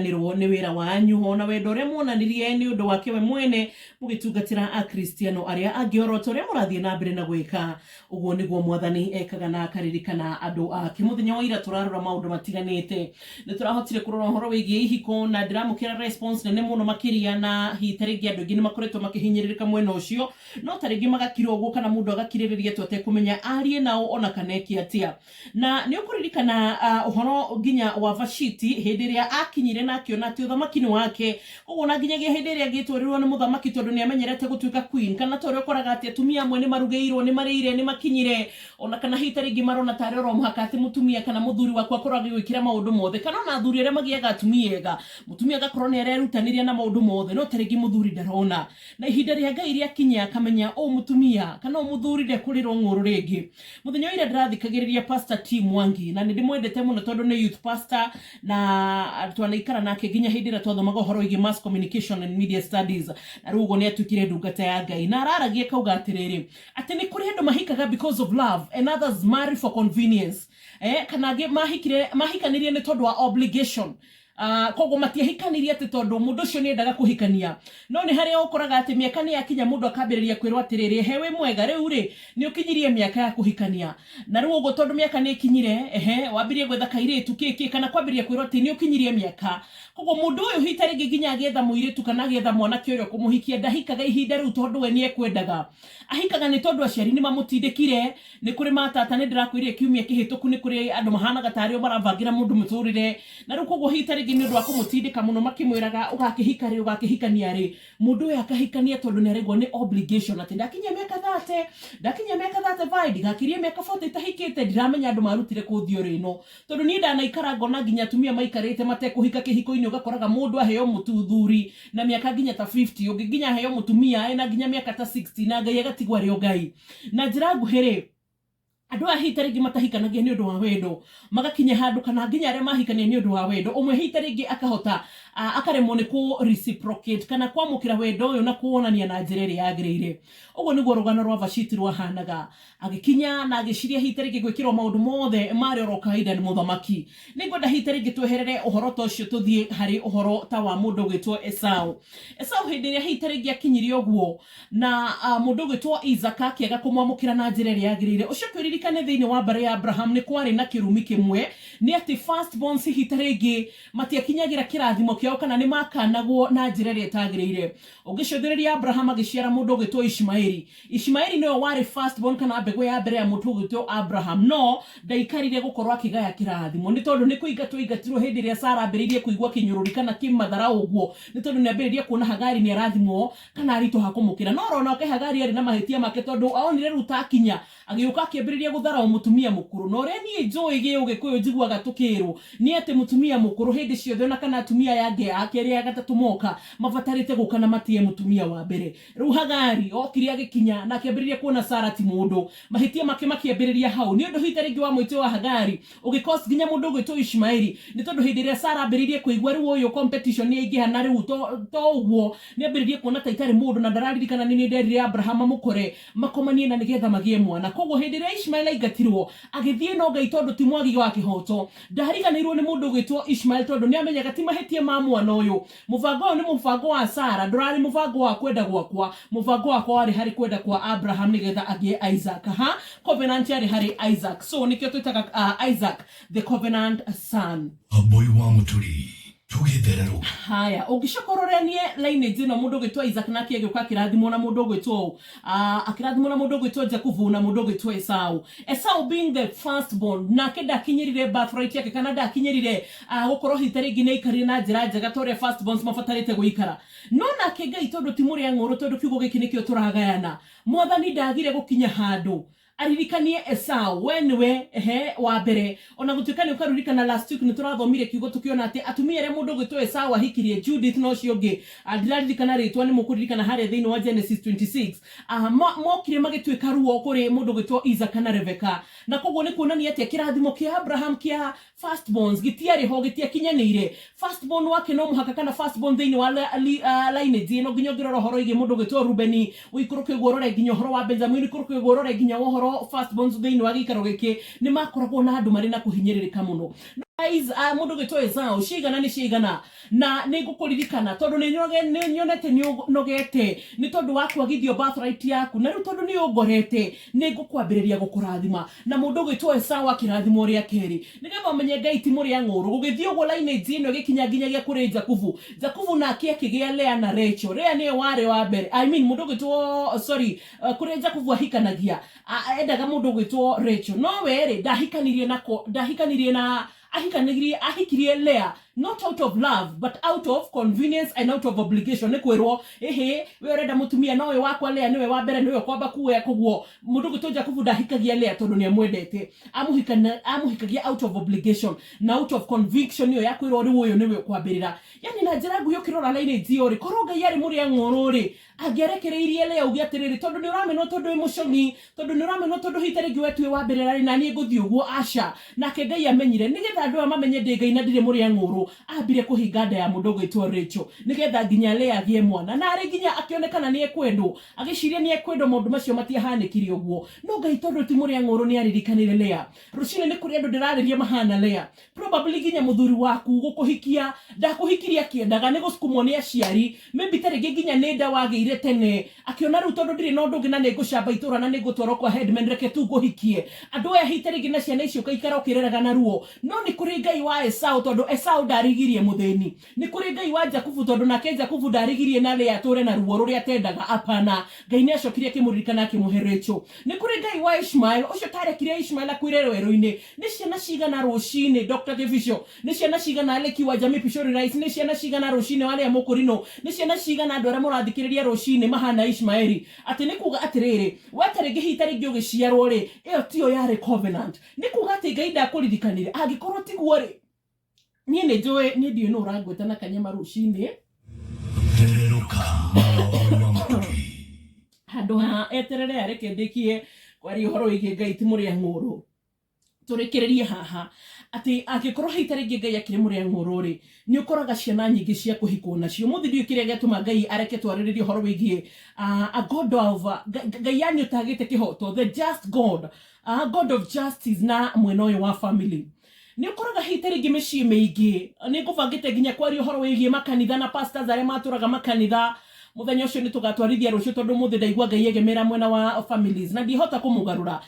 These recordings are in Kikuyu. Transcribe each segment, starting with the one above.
Nĩrwo nĩ wĩra wanyu ona wendo ũrĩa muonanirie nĩ ũndũ wake we mwene mũgĩtungatĩra Akristiano arĩa angĩ oro ta ũrĩa mũrathiĩ na mbere na gwĩka. Ũguo nĩguo Mwathani ekaga na akaririkana andũ ake. Mũthenya wa ira tũrarora maũndũ matiganĩte. Nĩ tũrahotire kũrora ũhoro wĩgiĩ ihiko na ndĩramũkĩra response nene mũno makĩria na hihi ta rĩngĩ andũ aingĩ nĩ makoretwo makĩhinyĩrĩrĩka mwena ũcio no ta rĩngĩ magakira ũguo kana mũndũ agakirĩrĩria tu atekũmenya arie nao ona kana eke atĩa. Na nĩ ũkũririkana ũhoro nginya wa Vashiti hĩndĩ ĩrĩa akinyire na akĩona atĩ ũthamaki nĩ wake. Koguo ona nginyagia hĩndĩ ĩrĩa angĩtwarirwo nĩ mũthamaki tondũ nĩ amenyerete gũtuĩka queen, kana ta ũrĩa ũkoraga atĩ atumia amwe nĩ marugĩirwo, nĩ marĩire, nĩ makinyire, ona kana hihi ta rĩngĩ marona tarĩ oro mũhaka atĩ mũtumia kana mũthuri waku akorwo agĩgwĩkĩra maũndũ mothe, kana ona athuri arĩa magĩaga atumia ega, mũtumia agakorwo nĩ arerutanĩria na maũndũ mothe, no ta rĩngĩ mũthuri ndarona. Na ihinda rĩa Ngai rĩakinya akamenya ũũ mũtumia kana ũũ mũthuri ndekũrĩrwo ng'ũrũ rĩngĩ. Mũthenya wa ira ndĩrathikagĩrĩria Pastor T Mwangi na nĩ ndĩmwendete mũno tondũ nĩ youth pastor na twanaikara nake nginya hĩndĩ ĩrĩa twathomaga ũhoro wĩgiĩ mass communication and media studies, na rĩu ũguo nĩ atuĩkire ndungata ya Ngai na araragia akauga atĩrĩrĩ atĩ nĩ kũrĩ andũ mahikaga because of love and others marry for convenience, kana angĩ mahikire mahikanirie nĩ tondũ wa obligation. Koguo matiahikanirie atĩ tondũ mũndũ ũcio nĩendaga kũhikania, no nĩ harĩa ũkoraga atĩ mĩaka nĩ yakinya mũndũ akambĩrĩria kwĩrwo atĩrĩrĩ, ehe wĩ mwega rĩu rĩ nĩ ũkinyirie mĩaka ya kũhikania, na rĩu ũguo tondũ mĩaka nĩ ĩkinyire, ehe wambirie gwetha kairĩtu kĩ kĩ, kana kwambĩrĩria kwĩrwo atĩ nĩ ũkinyirie mĩaka. Koguo mũndũ ũyũ hihi ta rĩngĩ nginya agĩetha mũirĩtu kana agĩetha mwanake ũrĩa ũkũmũhikia ndahikaga ihinda rĩu tondũ we nĩ ekwendaga, ahikaga nĩ tondũ aciari nĩ mamũtindĩkire. Nĩ kũrĩ matata, nĩ ndĩrakwĩrire kiumia kĩhĩtũku nĩ kũrĩ andũ mahanaga tarĩ o marabangĩra mũndũ mũtũrĩre, na rĩu koguo hihi ta rĩngĩ nĩ ũndũ wa kũmũtindĩka mũno makĩmwĩraga ũgakĩhika rĩ, ũgakĩhikania rĩ, mũndũ ũyũ akahikania tondũ nĩ araigua nĩ obligation atĩ ndakinyia mĩaka 30, ndakinyia mĩaka 35, ndigakĩrie mĩaka 40 itahikĩte, ndiramenya andũ marutire kũ theory ĩno, tondũ niĩ ndanaikara ngona nginya atumia maikarĩte matekũhika kĩhiko-inĩ, ũgakoraga mũndũ aheo mũthuri na mĩaka nginya ta 50, ũngĩ nginya aheo mũtumia ena nginya mĩaka ta 60 na Ngai agatigwo arĩ o Ngai. Na njĩra nguhĩ rĩ, andũ aya hihi ta rĩngĩ matahikanagia nĩ ũndũ wa wendo magakinya handũ, kana nginya arĩa mahikania nĩ ũndũ wa wendo, ũmwe hihi ta rĩngĩ akahota akaremwo nĩ kũ reciprocate kana kwamũkĩra wendo ũyũ na kuwonania na njĩra ĩrĩa yagĩrĩire. Ũguo nĩguo rũgano rwa Vashiti rwahanaga. Agĩkinya na agĩciria hihi ta rĩngĩ gwĩkĩrwo maũndũ mothe marĩ oro kawaida nĩ mũthamaki. Nĩngwenda hihi ta rĩngĩ tweherere ũhoro ta ũcio tũthiĩ harĩ ũhoro ta wa mũndũ ũgwĩtwo Esau. Esau hĩndĩ ĩrĩa hihi ta rĩngĩ akinyirie ũguo na mũndũ ũgwĩtwo Isaka akĩaga kũmwamũkĩra na njĩra ĩrĩa yagĩrĩire. Ũcoke ũririkane thĩinĩ wa mbarĩ ya Abraham nĩ kwarĩ na kĩrumi kĩmwe, nĩ atĩ firstborns hihi ta rĩngĩ matiakinyagĩra kĩrathimo kĩao kana nĩ makanagwo na njĩra ĩrĩa ĩtagĩrĩire. Ũngĩcũthĩrĩria Abraham agĩciara mũndũ ũgwĩtwo Ishimaeli. Ishimaeli nĩwe warĩ firstborn kana mbegũ ya mbere ya mũndũ ũgwĩtwo Abraham, no ndaikarire gũkorwo akĩgaya kĩrathimo nĩ tondũ nĩ kũingatwo aingatirwo hĩndĩ ĩrĩa Sara ambĩrĩirie kũigua kĩnyũrũri kana kĩmatharaũ ũguo, nĩ tondũ nĩ ambĩrĩirie kuona Hagari nĩ arathimwo kana aritũha kũmũkĩra. No oro nake Hagari arĩ na mahĩtia make tondũ onire rĩu ta akinya, agĩũka akĩambĩrĩria gũtharaũ mũtumia mũkũrũ. Na ũrĩa niĩ njũĩ gĩũgĩkũyũ njiguaga tũkĩrwo nĩ atĩ mũtumia mũkũrũ hĩndĩ ciothe ona kana atumia aya angĩ a kerĩ a gatatũ moka mabatarĩte gũka na matĩe mũtumia wa mbere. Rĩu Hagari okire agĩkinya na akĩambĩrĩria kuona Sara ti mũndũ. Mahĩtia make makĩambĩrĩria hau. Nĩ ũndũ hihi ta rĩngĩ wa mwĩtĩo wa Hagari ũgĩ cause nginya mũndũ ũgwĩtwo Ishmaeli, nĩ tondũ hĩndĩ ĩrĩa Sara ambĩrĩirie kũigua rĩu ũyũ competition nĩ yaingĩha na rĩu to ũguo, nĩ ambĩrĩirie kuona ta itarĩ mũndũ na ndararirikana nĩ niĩ nderire Abraham amũkore makomanie na nĩgetha magĩe mwana. Koguo hĩndĩ ĩrĩa Ishmael aingatirwo agĩthiĩ, no Ngai tondũ ti mwagi wa kĩhoto ndariganĩirwo nĩ mũndũ ũgwĩtwo Ishmael tondũ nĩ amenyaga ti mahĩtia ma mwana ũyũ. Mũbango ũyũ nĩ mũbango wa Sara, ndũrarĩ mũbango wa kwenda gwakwa. Mũbango wakwa warĩ harĩ kwenda kwa Abraham nĩgetha agĩe Isaac. Ha, covenant yarĩ harĩ Isaac. So nĩkĩo twĩtaga Isaac the covenant son. Ambũi wa Mũturi, tũgĩthererũka. Haya, ũngĩcoka ũrorenie lineage ĩno, mũndũ ũgwĩtwo Isaac nake agĩũka akĩrathimwo na mũndũ ũgwĩtwo ũũ, akĩrathimwo na mũndũ ũgwĩtwo Jakubu na mũndũ ũgwĩtwo Esau. Esau being the first born, nake ndakinyĩrire birthright yake kana ndakinyĩrire gũkorwo hihi ta rĩngĩ nĩ aikarire na njĩra njega ta ũrĩa first borns mabatarĩte gũikara. No nake Ngai tondũ ti mũrĩa ng'ũrũ, tondũ kiugo gĩkĩ nĩkĩo tũragayana, Mwathani ndagire gũkinya handũ aririkanie Esau, we nĩwe ehe wa mbere. Ona gũtuĩka nĩ ũkaririkana last week nĩ tũrathomire kiugo tũkĩona atĩ atumia arĩa mũndũ ũgwĩtwo Esau ahikirie, Judith na ũcio ũngĩ, ndiraririkana rĩtwa, nĩ mũkũririkana harĩa thĩinĩ wa Genesis 26, mokire magĩtuĩka ruo kũrĩ mũndũ ũgwĩtwo Isaka na Rebeka. Na koguo nĩ kuonania atĩa kĩrathimo kĩa Abraham kĩa firstborns gĩtiarĩ ho, gĩtiakinyanĩire. Firstborn wake no mũhaka kana firstborn thĩinĩ wa lineage ĩno, nginya ũngĩrora ũhoro wĩgiĩ mũndũ ũgwĩtwo Rubeni, ũikũrũke ũguo ũrore nginya ũhoro wa Benjamini, ũikũrũke ũguo ũrore nginya ũhoro firstborns thĩinĩ wa gĩikaro gĩkĩ, nĩ makoragwo na andũ marĩ na kũhinyĩrĩrĩka mũno. Mundu gwitwo Esau cigana nĩ cigana na nĩ ngũkũririkana tondũ nĩ nyonete nĩ ũnogete nĩ tondũ wa kwagithio birthright yaku na rĩu tondũ nĩ ũngorete nĩ ngũkwambĩrĩria gũkũrathima. Na mũndũ ũgwĩtwo Esau akĩrathimwo rĩa kerĩ, nĩgetha ũmenye Ngai ti mũrĩa ng'ũrũ. Gũgĩthiĩ ũguo lineage ĩno ĩgĩkinya nginyagia kũrĩ Jakubu. Jakubu nake akĩgĩa Lea na Rachel. Lea nĩwe warĩ wa mbere, I mean mũndũ ũgwĩtwo, sorry, kũrĩa Jakubu ahikanagia, endaga mũndũ ũgwĩtwo Rachel, no we rĩ ndahikanirie nako, ndahikanirie na ahikanirie, ahikirie Lea not out of love but out of convenience and out of obligation. Nĩ kwĩrwo ĩhĩ we ũrenda mũtumia no ũyũ wakwa Lea nĩwe wa mbere, nĩwe ũkwamba kuoya. Koguo mũndũ ũgwĩtwo Jakubu ndahikagia Lea tondũ nĩ amwendete, amuhikagia out of obligation na out of conviction ĩyo ya kwĩrwo rĩu ũyũ nĩwe ũkwambĩrĩra. Yani na njĩra nguhĩ ũkĩrora lineage ĩyo rĩ, korwo Ngai arĩ mũrĩa ng'ũrũ rĩ, angĩarekereirie Lea uge atĩrĩrĩ, tondũ nĩ ũramenwo, tondũ wĩ mũcong'i, tondũ nĩ ũramenwo, tondũ hihi ta rĩngĩ we tuĩ wambĩrĩra rĩ, na niĩ ngũthiĩ ũguo. Aca, nake Ngai amenyire nĩgetha andũ aya mamenye ndĩ Ngai na ndirĩ mũrĩa ng'ũrũ, ambire kũhinga nda ya mũndũ ũgwĩtwo Rachel nĩgetha nginya Lea agĩe mwana, na arĩ nginya akĩonekana nĩ ekwendwo, agĩciria nĩ ekwendwo. Maũndũ macio matiahanĩkire ũguo, no Ngai tondũ ti mũrĩa ng'ũrũ nĩ aririkanire Lea. Rũcinĩ nĩ kũrĩ andũ ndĩrarĩria mahana Lea. Probably nginya mũthuri waku gũkũhikia ndakũhikirie akĩendaga, nĩ gũsukumwo nĩ aciari, maybe ta rĩngĩ nginya nĩ nda wagĩire tene, akĩona rĩu tondũ ndirĩ na ũndũ ũngĩ na nĩ ngũcamba itũra na nĩ ngũtwarwo kwa headman, reke tu ngũhikie. Andũ aya hihi ta rĩngĩ na ciana icio ũgaikara ũkĩreraga na ruo. No nĩ kũrĩ Ngai wa Esau, tondũ Esau ndarigirie mũthĩni. Nĩ kũrĩ Ngai wa Jakubu, tondũ nake Jakubu ndarigirie na Lea atũre na ruo rũrĩa atendaga. Apana, Ngai nĩ acokire akĩmũririkana, akĩmũhe Rachel. Nĩ kũrĩ Ngai wa Ishmael, ũcio tarekire Ishmael akuĩre werũ-inĩ. Nĩ ciana cigana rũcinĩ, Dr. Givisho, nĩ ciana cigana, Leki wa Jamii Pishori Rice, nĩ ciana cigana rũcinĩ warĩa mũkũrinũ, nĩ ciana cigana andũ arĩa mũrathikĩrĩria rũcinĩ mahana Ishmaeli? Atĩ nĩ kuga atĩrĩrĩ, we ta rĩngĩ hihi ta rĩngĩ ũgĩciarwo rĩ, ĩyo tiyo yarĩ covenant, nĩ kuga atĩ Ngai ndakũririkanire. Angĩkorwo tiguo rĩ, niĩ nĩ njũĩ, niĩ ndiũĩ nũ ũrangwĩta na kanyama rũcinĩ. Thererũka na Waũru wa Mũturi. Handũ ha eterere areke ndĩkie kwaria ũhoro wĩgiĩ Ngai ti mũrĩa ng'ũrũ, tũrĩkĩrĩrie haha atĩ angĩkorwo hihi ta rĩngĩ Ngai akĩrĩ mũrĩa ng'ũrũ rĩ, nĩ ũkoraga ciana nyingĩ cia kũhikwo nacio mũthĩ. Ndiũĩ kĩrĩa gĩatũma Ngai areke twarĩrĩrie ũhoro wĩgiĩ a God of Ngai, yani ũtagĩte kĩhoto, the just God, God of justice. Na mwena ũyũ wa family nĩ ũkoraga hihi ta rĩngĩ mĩciĩ mĩingĩ, nĩ ngũbangĩte nginya kwaria ũhoro wĩgiĩ makanitha na pastors arĩa matũraga makanitha. Mũthenya ũcio nĩ tũgatwarithia rũciũ, tondũ mũthĩ ndaigua Ngai egemera mwena wa families na ndihota kũmũgarũra.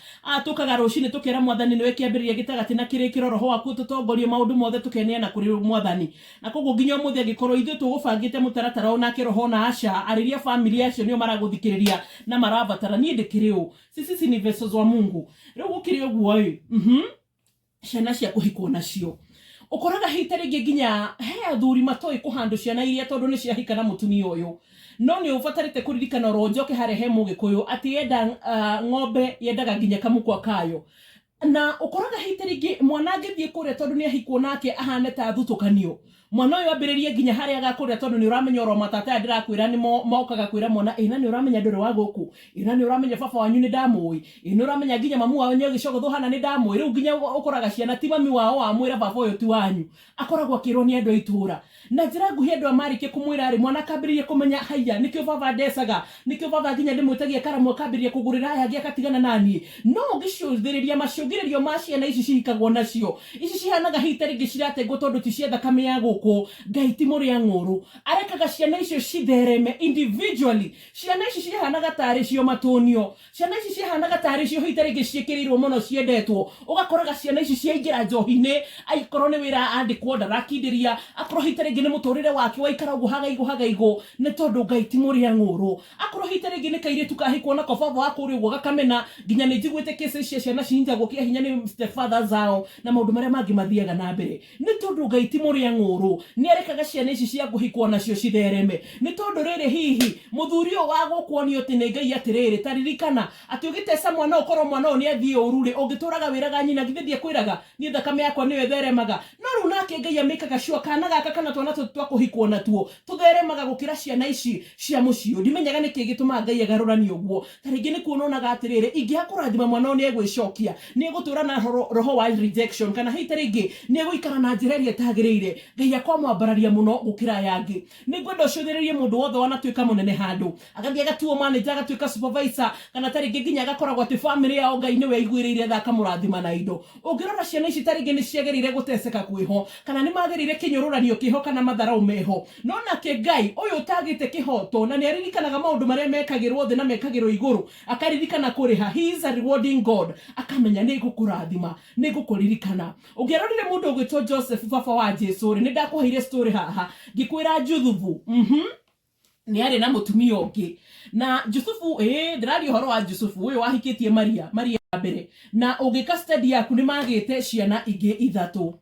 Tũkaga rũcinĩ tũkera Mwathani nĩwe kĩambĩrĩria, gĩtagatĩ na kĩrĩkĩro, roho waku ũtũtongorie maũndũ mothe, tũkeneana kũrĩ Mwathani. Na koguo nginya ũmũthĩ angĩkorwo ithuĩ tũgũbangĩte mũtaratara ũyũ nake roho na aca arĩria family acio nĩo maragũthikĩrĩria na marabatara, niĩ ndĩkĩrĩ ũ? Sisi ni vessels wa Mungu. Rĩu gũkĩrĩ ũguo ĩ, ciana cia kũhikwo nacio ũkoraga hihi ta rĩngĩ nginya he athuri matoĩ kũhandũ ciana iria tondũ nĩ ciahika na mũtumia ũyũ. No nĩ ũbatarĩte kũririkana oro njoke harĩa he mũgĩkũyũ atĩ yenda ng'ombe yendaga nginya kamũkwa kayo. Na ũkoraga hihi ta rĩngĩ mwana angĩthiĩ kũrĩa tondũ nĩ ahikwo nake ahane ta thutũkanio, mwana ũyũ ambĩrĩrie nginya harĩa agakũrĩra, tondũ nĩ ũramenya oro matata aya ndĩrakwĩra nĩmo mokaga kwĩra mwana, ĩ na nĩ ũramenya ndũrĩ wa gũkũ, ĩ na nĩ ũramenya baba wanyu nĩ ndamũĩ, ĩ nĩ ũramenya nginya mamu wao nĩ ũgĩcogothwo hana nĩ ndamũĩ. Rĩu nginya ũkoraga ciana ti mami wao wamwĩra baba ũyũ ti wanyu, akoragwo akĩrwo nĩ andũ a itũra. Na njĩra nguhĩ, andũ a marĩkia kũmwĩra rĩ, mwana akambĩrĩria kũmenya haiya, nĩkĩo baba ndecaga, nĩkĩo baba nginya ndĩmwĩtagia karamu, akambĩrĩria kũgũrĩra aya angĩ akatigana naniĩ. No ũngĩcũthĩrĩria macũngĩrĩrio ma ciana ici cihikagwo nacio, ici cihanaga hihi ta rĩngĩ ciratengwo tondũ ti cia thakame ya gũkũ, Ngai ti mũrĩa ng'ũrũ, arekaga ciana icio cithereme individually. Ciana ici cihanaga tarĩ cio matũnio, ciana ici cihanaga tarĩ cio hihi ta rĩngĩ ciĩkĩrĩirwo mũno, ciendetwo. Ũgakoraga ciana ici ciaingĩra njohi-inĩ, aikorwo nĩ wĩra andĩkwo ndarakindĩria, akorwo hihi ta rĩngĩ nĩ mũtũrĩre wake waikara ũguo hagaigũ hagaigũ, nĩ tondũ Ngai ti mũrĩa ng'ũrũ. Akorwo hihi ta rĩngĩ nĩ kairĩtu kahikwo nako baba wa kũrĩa ũguo gakamena, nginya nĩ njiguĩte cases cia ciana cinyitagwo kĩa hinya nĩ stepfather zao na maũndũ marĩa mangĩ mathiaga na mbere, nĩ tondũ Ngai ti mũrĩa ng'ũrũ, nĩ arekaga ciana ici cia kũhikwo nacio cithereme. Nĩ tondũ rĩrĩ, hihi mũthuri ũyũ wa gũkuonio atĩ nĩ Ngai atĩrĩrĩ, ta ririkana atĩ ũgĩteca mwana ũyũ, korwo mwana ũyũ nĩ athiĩ ũru rĩ, ũngĩtũraga wĩraga nyina, githĩ ndiakwĩraga niĩ thakame yakwa nĩyo ĩtheremaga? No rĩu nake Ngai amĩkaga sure kana gaka kana twana tũtũ twa kũhikwo natuo tũtheremaga gũkĩra ciana ici cia mũciĩ ũyũ. Ndimenyaga nĩkĩ gĩtũmaga Ngai agarũranie ũguo. Ta rĩngĩ nĩ kuona onaga atĩrĩrĩ, ingĩaga kũrathima mwana ũyũ nĩ egwĩcokia, nĩ egũtũra na roho wa rejection, kana hihi ta rĩngĩ nĩ egũikara na njĩra ĩrĩa ĩtagĩrĩire. Ngai Kwamwambararia mũno gũkĩra aya angĩ. Nĩ ngwenda ũcũthĩrĩrie mũndũ wothe wanatuĩka mũnene handũ, agathiĩ agatuo manager, agatuĩka supervisor, kana ta rĩngĩ nginya agakoragwo atĩ famĩlĩ yao Ngai nĩwe aiguĩrĩire tha akamũrathima na indo. Ũngĩrora ciana ici ta rĩngĩ nĩ ciagĩrĩire gũteceka kwĩho, kana nĩ magĩrĩire kĩnyũrũranio kĩho kana matharaũ meho. No nake Ngai ũyũ ũtagĩte kĩhoto na nĩ aririkanaga maũndũ marĩa mekagĩrwo thĩ na mekagĩrwo igũrũ, akaririkana kũrĩha. He is a rewarding God. Akamenya nĩ ngũkũrathima, nĩ ngũkũririkana. Ũngĩarorire mũndũ ũgwĩtwo Joseph baba wa Jesu rĩ, nĩ ndakũheire story haha ngĩkwĩra Juthubu nĩ arĩ na mũtumia ũngĩ na Jusufu. Ĩĩ, ndĩraria ũhoro wa Jusufu ũyũ wahikĩtie Maria, Maria wa mbere. Na ũngĩka study yaku, nĩ magĩte ciana ingĩ ithatũ.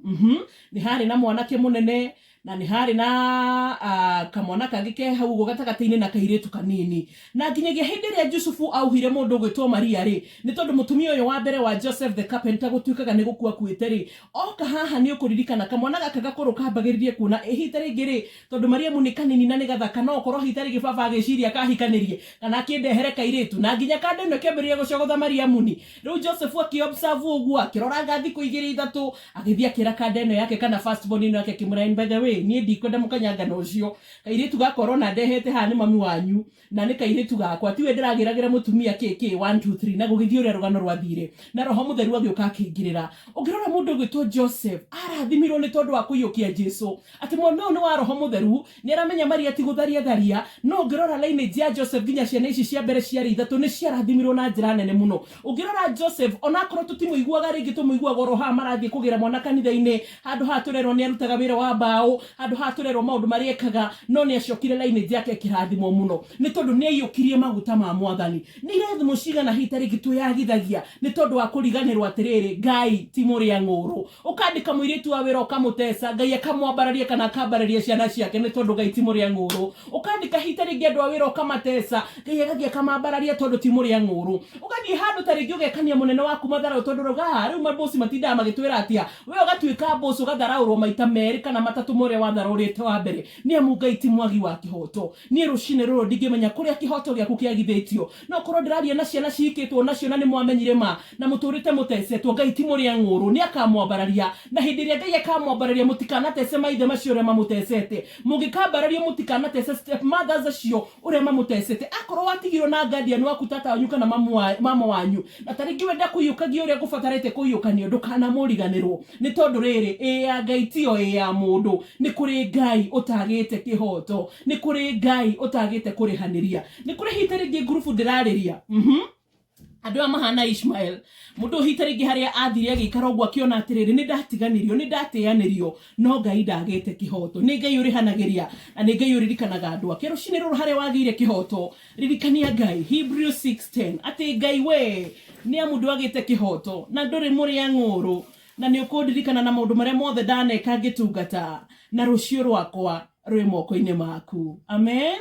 Nĩ harĩ na mwanake mũnene na nĩ harĩ na kamwana kangĩ ke hau ũguo gatagatĩ-inĩ na kairĩtu kanini. Na nginyagia hĩndĩ ĩrĩa Jusufu auhire mũndũ ũgwĩtwo Maria rĩ, nĩ tondũ mũtumia ũyũ wa mbere wa Joseph the carpenter gũtuĩkaga nĩ gũkua akuĩte rĩ, oka haha nĩ ũkũririkana kamwana gaka gakũrũ kambagĩrĩrie kuona ĩ hihi ta rĩngĩ rĩ, tondũ Mariamu nĩ kanini na nĩ gathaka, no ũkorwo hihi ta rĩngĩ baba agĩciria kahikanĩrie kana akĩndehere kairĩtu. Na nginya kando ĩno ĩkĩambĩrĩria gũcogotha Mariamu ni. Rĩu Joseph akĩ-observe ũguo, akĩroranga thikũ igĩrĩ ithatũ, agĩthiĩ akĩra kanda ĩno yake kana first born ĩno yake, akĩmwĩra, "And by the way, niĩ ndikwenda mũkanyangano ũcio. Kairĩtu gaka ũrona ndehete haha nĩ mami wanyu na nĩ kairĩtu gakwa, tiwe ndĩragĩragĩra mũtumia kĩ kĩ 1 2 3." Na gũgĩthiĩ ũrĩa rũgano rwathire, na Roho Mũtheru agĩũka akĩingĩrĩra. Ũngĩrora mũndũ ũgwĩtwo Joseph arathimirwo nĩ tondũ wa kũiyũkia Jesu, atĩ mwana ũyũ nĩ wa Roho Mũtheru, nĩ aramenya Maria ti gũtharia tharia. No ũngĩrora lineage ya Joseph, nginya ciana ici cia mbere ciarĩ ithatũ nĩ ciarathimirwo na njĩra nene mũno. Ũngĩrora Joseph, onakorwo tũtimũiguaga rĩngĩ, tũmũiguaga oro haha marathiĩ kũgĩra mwana kanitha-inĩ, handũ haha tũrerwo nĩ arutaga wĩra wa mbaũ, handũ haha tũrerwo maũndũ marĩa ekaga, no nĩ acokire lineage yake ĩkĩrathimwo mũno nĩ tondũ nĩ aiyũkirie maguta ma Mwathani. Nĩ irathimo cigana hihi ta rĩngĩ twĩyagithagia nĩ tondũ wa kũriganĩrwo atĩrĩrĩ, Ngai ti mũrĩa ng'ũrũ. Ũkandĩka mũirĩtu wa wĩra ũkamũteca, Ngai akamwambararia kana akambararia ciana ciake nĩ tondũ Ngai ti mũrĩa ng'ũrũ. Ũkandĩka hihi ta rĩngĩ andũ a wĩra ũkamateca, Ngai agathiĩ akamambararia tondũ ti mũrĩa ng'ũrũ. Ũgathiĩ handũ ta rĩngĩ ũgekania mũnene waku matharaũ tondũ ũrauga, "Ah, rĩu mabosi matindaga magĩtwĩra atĩa." We ũgatuĩka bosi ũgatharaũrwo maita merĩ kana matatũ ma ũrĩa watharaũrĩte wa mbere, nĩ amu Ngai ti mwagi wa kĩhoto. Niĩ rũcinĩ rũrũ ndingĩmenya kũrĩa kĩhoto gĩaku kĩagithĩtio. No korwo ndĩraria na ciana cihikĩtwo nacio na nĩ mwamenyire ma na mũtũrĩte mũtecetwo, Ngai ti mũrĩa ng'ũrũ, nĩ akamwambararia. Na hĩndĩ ĩrĩa Ngai akamwambararia, mũtikanatece maithe macio ũrĩa mamũtecete. Mũngĩkambarario, mũtikanatece step mothers acio ũrĩa mamũtecete. Akorwo watigirwo na guardian waku, tata wanyu kana mama wanyu, na ta rĩngĩ we ndakũiyũkagia ũrĩa ngũbatarĩte kũiyũkanio, ndũkanamũriganĩrwo nĩ tondũ rĩrĩ, ĩ ya Ngai tiyo ĩ ya mũndũ. Nĩ kũrĩ Ngai ũtagĩte kĩhoto, nĩ kũrĩ Ngai ũtagĩte kũrĩhanĩria. Nĩ kũrĩ hihi ta rĩngĩ ngurubu ndĩrarĩria, andũ aya mahana Ishmael, mũndũ hihi ta rĩngĩ harĩa athire agĩikara ũguo akĩona atĩrĩrĩ, nĩ ndatiganĩrio, nĩ ndateanĩrio, no Ngai ndagĩte kĩhoto. Nĩ Ngai ũrĩhanagĩria na nĩ Ngai ũririkanaga andũ ake. Rũcinĩ rũrũ harĩa wagĩire kĩhoto, ririkania Ngai, Hebrews 6:10, atĩ Ngai we nĩ amu ndwagĩte kĩhoto na ndũrĩ mũrĩa ng'ũrũ, na nĩ ũkũndirikana na maũndũ marĩa mothe ndaneka ngĩtungata, na rũciũ rwakwa rwĩ moko-inĩ maku. Amen.